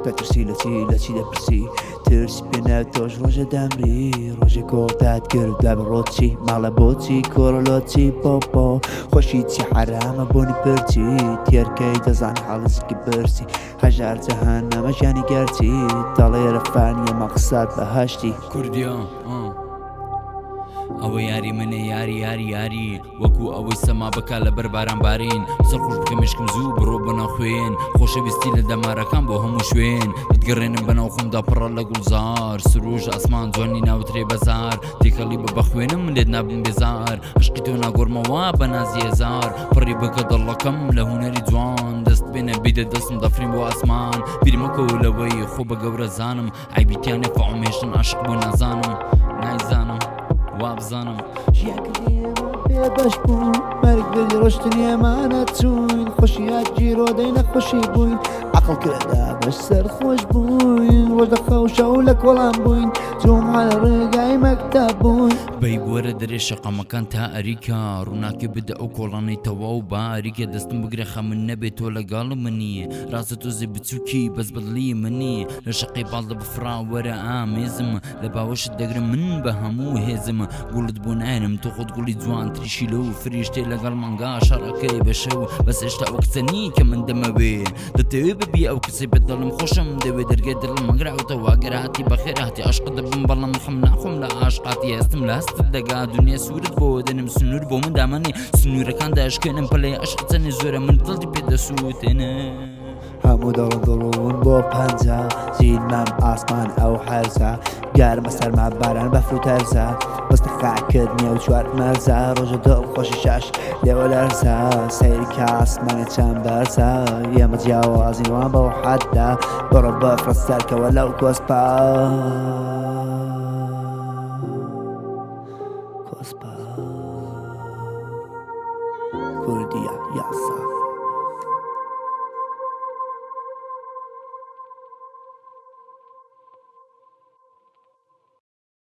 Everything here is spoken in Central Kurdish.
دەترسی لە چی لە چی دەپرسی ترسی پێ ناوێت تۆش ڕۆژێ دەمری ڕۆژێ کۆڵتات کرد دوای بڕۆ چی ماڵە بۆچی کۆڕە لۆ چی بۆ بۆ خۆشی چی حەرامە بۆنی پرچی تێرکەی دەزانی حاڵی زکی برسی هەژار جەهەنەمە ژیانی گەرچی دەڵێ رەفانیە مەقسەد بەهەشتی. کوردیە ئەوە یاری منە یاری یاری یاری وەکو ئەوەی سەما بکا لەبەر باران بارین سەرخۆش بکە مشکم زوو بڕۆ بەناو خوێن خۆشەویستی لە دەمارەکان بۆ هەموو شوێن بتگەڕێنم بەناو خۆمدا پڕە لە گوڵزار سروش ئاسمان جوانی ناوترێ بەزار تێکەڵی بە بەخوێنم لێت نابم بێزار عشقی تۆ ناگۆڕمەوە بە نازی هێزار پڕی بکە دڵەکەم لە هونەری جوان دەست بێنە بیدە دەستم دەفرین بۆ ئاسمان بیرمەکەوە لەوەی خۆ بە گەورە زانم عەیبی تیا نیە فەعم هێشتن عاشق بوو نازانم نایزانم وابزانم. ژیانکردنی ئێمە بێ بەش بوو مەرگ بێ ڕۆشتنی ئێمە نەچووین خۆشی هات گیرۆدەی نەخۆشی بووین عەقڵ کرا بەش سەرخۆش بووین ڕۆژ لە خەو شەو لە کۆڵان بووین جومعە لە ڕێگای مەکتەب بووین. بەی وەرە دەرێ شەقامەکان تا ئەریکە ڕووناکی بدە ئەو کۆڵانەی تەواو باریکە دەستم بگرە خەمت نەبێ تۆ لەگەڵ منی ڕاستە تۆزێ بچووکی بەس بەدڵی منی لە شەقەی باڵدە بفڕا وەرە ئامێزم لە باوەشت دەگرم من بە هەموو هێزم گوڵت بۆ نایەنم تۆ خۆت گوڵی جوانتریشی لەو فریشتەی لەگەڵ مانگا شەڕەکەی بە شەو بەس هێشتا ئەو کچە نی کە من دەمەوێ دەتەوێ ببی ئەو کچەی بە دڵم خۆشم دەوێ دەرگای دڵم مەگراوتەوە گەر هاتی بەخێر هاتی عاشقت دەبم بەڵام خەم ناخۆم لە عاشقاتی هەستم لە هەستت دەگا دنیا سوورت بۆ دەنم سنوور بۆ من دامەنێ سنوورەکان داشکێنم پەلەی عەشق چەنێ زۆرە من دڵی پێ دەسووتێنم. هەموو دڵم دڵون بۆ پەنجە زینمام ئاسمان ئەو حەرزە گەرمە سەرما باران بەفر و تەرزە بەستە خاکت نێو چوار مەرزە ڕۆژە دڵ خۆشی شاش لێوە لەرزە سەیری کە ئاسمانە چەند بەرزە ئێمە جیاوازین وان بەو حەدە بڕۆ بەفرە سەرکەوە لەو کۆسپە کۆسپە کوردیە یاسا.